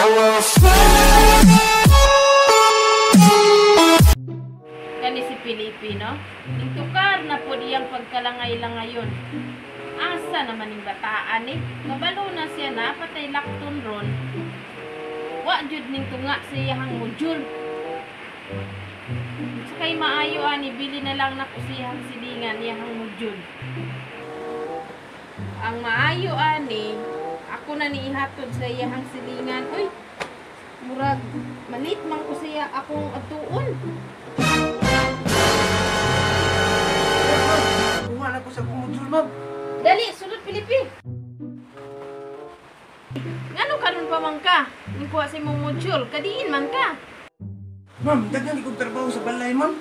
I will fly. Kani si Pilipi, no? Intukar na po diyang pagkalangay-langayon. Asa naman ning bataan eh. Kabalo na siya na patay lakton ron. Wa jud ning tunga sa iyahang module. Sa kay maayo ani, bili na lang nako sa iyahang silingan, iyahang module. Ang maayo ani, ako na ni ihatod sa iyahang silingan. Uy, murag malit man ko siya akong atuon. Kuha na ko sa akong module, ma'am. Dali, sulod Pilipi. Ngano karon pa man ka? Nikuha sa imong module, kadiin man ka. Ma'am, daghan kong trabaho sa balay, ma'am.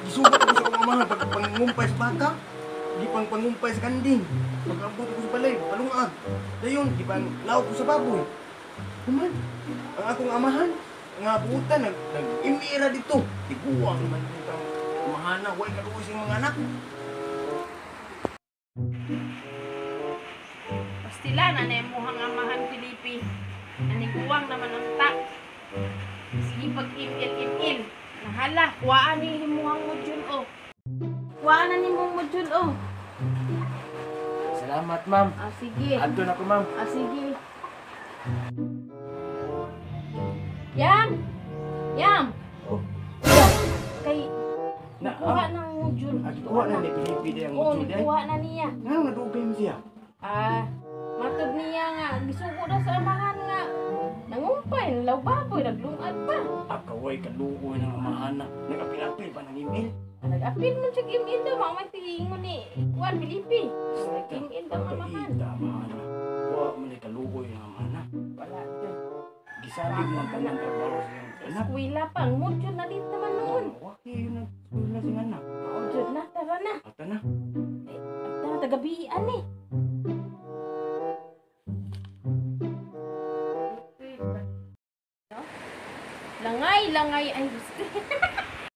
Gisugat ko sa akong amahan pag pangungumpay sa baka, di pang pangumpay sa kanding. Pag-abot ko sa balay, palungag. Dayon, di pang laok ko sa baboy. Human, ang akong amahan, nga buutan, nag-imira dito. Tiguang man dito ang amahana, huwag kaluoy sa mga anak. Pastila na na imuhang amahan Pilipi. Aniguwang naman ang ta. Sige pag imil-imil. Nahala, kuhaan ni imuhang module o. Kuhaan na ni imong module o. Salamat, ma'am. Ah, sige. Adto na ko, ma'am. Ah, sige. Yam! Yam! Oh. Kay, Na, kuha ng module. Ah, gikuha na ni Pilipi ang Oo, module day. nikuha na niya. Nga nadugay mo siya. Ah, matod niya nga, gisugo daw sa amahan nga. Nangumpay, nalaw baboy, naglungad pa. Akaway kaluoy ng amahana. Nagapil-apil pa ng email. Ah, nag-apil man siya email daw, mga may tingon ni Juan Felipe. Nag-email daw ang amahan. Kaita amahana. Wa man ay kaluoy ng amahana. Wala jud. Gisalig man tanang trabaho sa iyong anak. Eskwela pa, ang module na dito naman noon. Wa kayo nag-eskwela sa anak. Oo, jud na, tara na. Ata na. Ay, tara, tagabian eh. Langay, langay, ay gusto.